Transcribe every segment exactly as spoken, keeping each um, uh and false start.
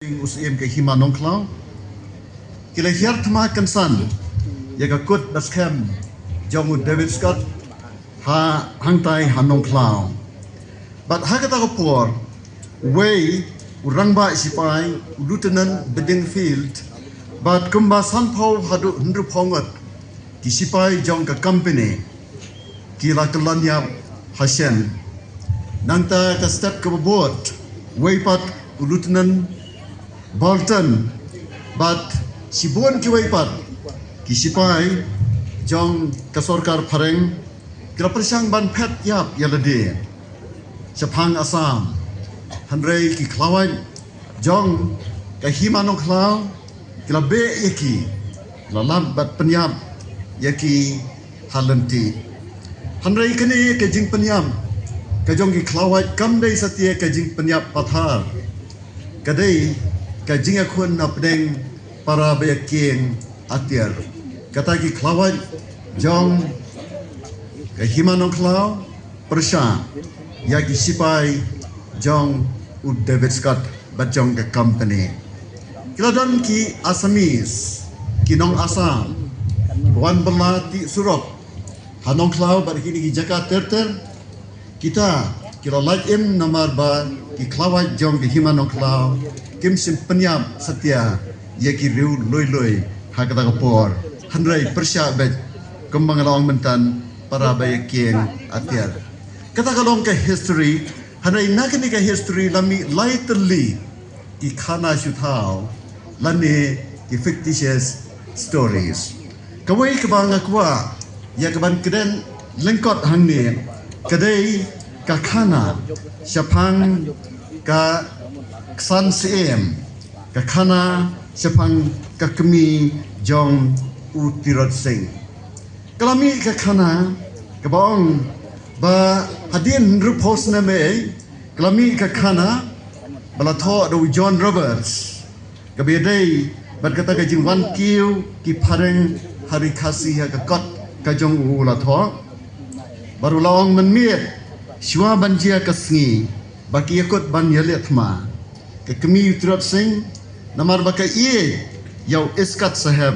u Syiem ka Hima Nongkhlaw, ki la hiar thma kynsan ïa ka kut ba skhem jong u David Scott ha hangtai ha Nongkhlaw. Bad ha kata ka por, wei u rangbah sipai, u Lieutenant Bedingfield, bad kumba sanphew haduh hynriewphew ngut ki sipai jong ka company ki la kyllon ïap ha shen. Nangta ka step kaba bud, wei pat u Lieutenant Bolton bad shibun kiwei pat ki sipai jong ka sorkar phareng ki la pyrshang ban phet ïap ïa lade shaphang Assam. Hynrei ki khlawait jong ka Hima Nongkhlaw ki la beh ïa ki, ki la lap bad pynïap ïa ki ha lynti. Hynrei kane ka jingpynïap ka jong ki khlawait kam dei satia ka jingpynïap pathar, ka dei ka jingïakhun na pdeng para ba ïakieng atiar. Kata ki khlawait jong ka Hima Nongkhlaw pyrshah ïa ki sipai jong u David Scott bad jong ka company. Ki la don ki Assamese, ki nong Assam, wan bylla tih surok ha Nongkhlaw bad kine ki jaka ter ter. Kita ki la lait im namar ba ki khlawait jong ka Hima Nongkhlaw kim shym pynïap satia ïa ki riew lui lui ha kata ka por. Hynrei pyrshah beit, kumba nga la ong myntan, para ba ïakieng atiar. Kata ka long ka history. Hynrei na kane ka history la mih lai tylli ki khana shu thaw lane ki fictitious stories. Kawei kaba nga kwah ïa kaban kren lyngkot hangne ka dei ka khana shaphang ka Ksan Syiem, ka khana shaphang ka kmie jong u Tirot Sing. Ka la mih ka khana kaba ong ba hadien hynriewphew snem ei, ka la mih ka khana ba la thoh da u John Roberts, kaba ïadei bad kata ka jingwan kiew ki phareng ha Ri Khasi ha ka kot ka jong u, u la thoh. Bad u la ong mynmiet shuwa ban jia ka sngi ba ki ïakut ban ïaleh thma, ka kmie u Tirot Sing, namar ba ka ïeit ïa u Iskot Saheb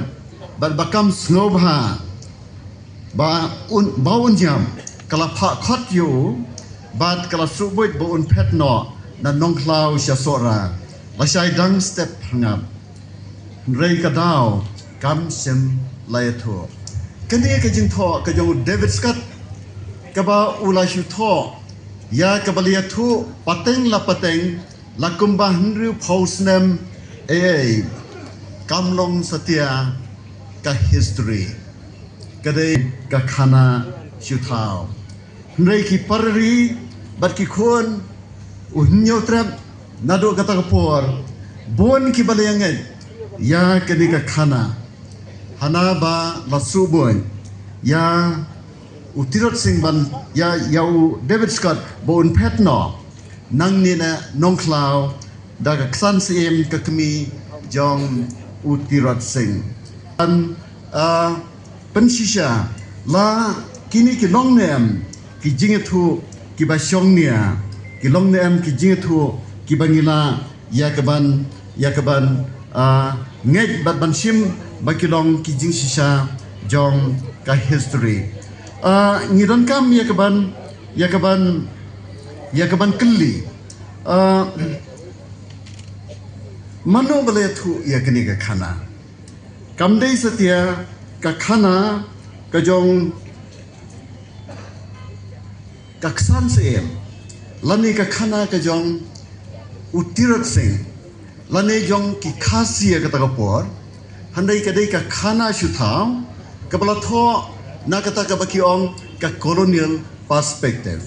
bad ba kam sngewbha ba un, ba un ïam, ka la phah khot ïa u bad ka la suhbuit ba un phet noh na Nongkhlaw sha Sohra, lashai dang step phyrngab. Hynrei ka daw kam shym la ïathuh. Kane ka jingthoh ka jong u David Scott kaba u la shu thoh ïa kaba la ïathuh pateng la pateng la kumba hynriewphew snem ei ei, kam long satia ka history, ka dei ka khana shu thaw. Hynrei ki para ri bad ki khun u Hynñiewtrep naduh kata ka por, bun kiba la ïa ngeit ïa kane ka khana. Hana ba la suhbuit ïa u Tirot Sing ban, ïa, ïa u David Scott ba un phet noh nangne na Nongkhlaw da ka Ksan Syiem, ka kmie jong u Tirot Sing. Ban, ah, pynshisha la kine ki long ne em ki jingïathuh kiba shongnia, ki long ne em ki jingïathuh kiba ngi lah ïa kaban, ïa kaban, ah, ngeit bad ban shim ba ki long ki jingshisha jong ka history. Ah, ngi donkam ïa kaban, ïa kaban, ïa kaban kylli, ah, mano ba la ïathuh ïa kane ka khana? Kam dei satia ka khana ka jong ka Ksan Syiem, lane ka khana ka jong u Tirot Sing, lane jong ki Khasi ha kata ka por. Hynrei ka dei ka khana shu thaw kaba la thoh na kata kaba ki ong ka colonial perspective.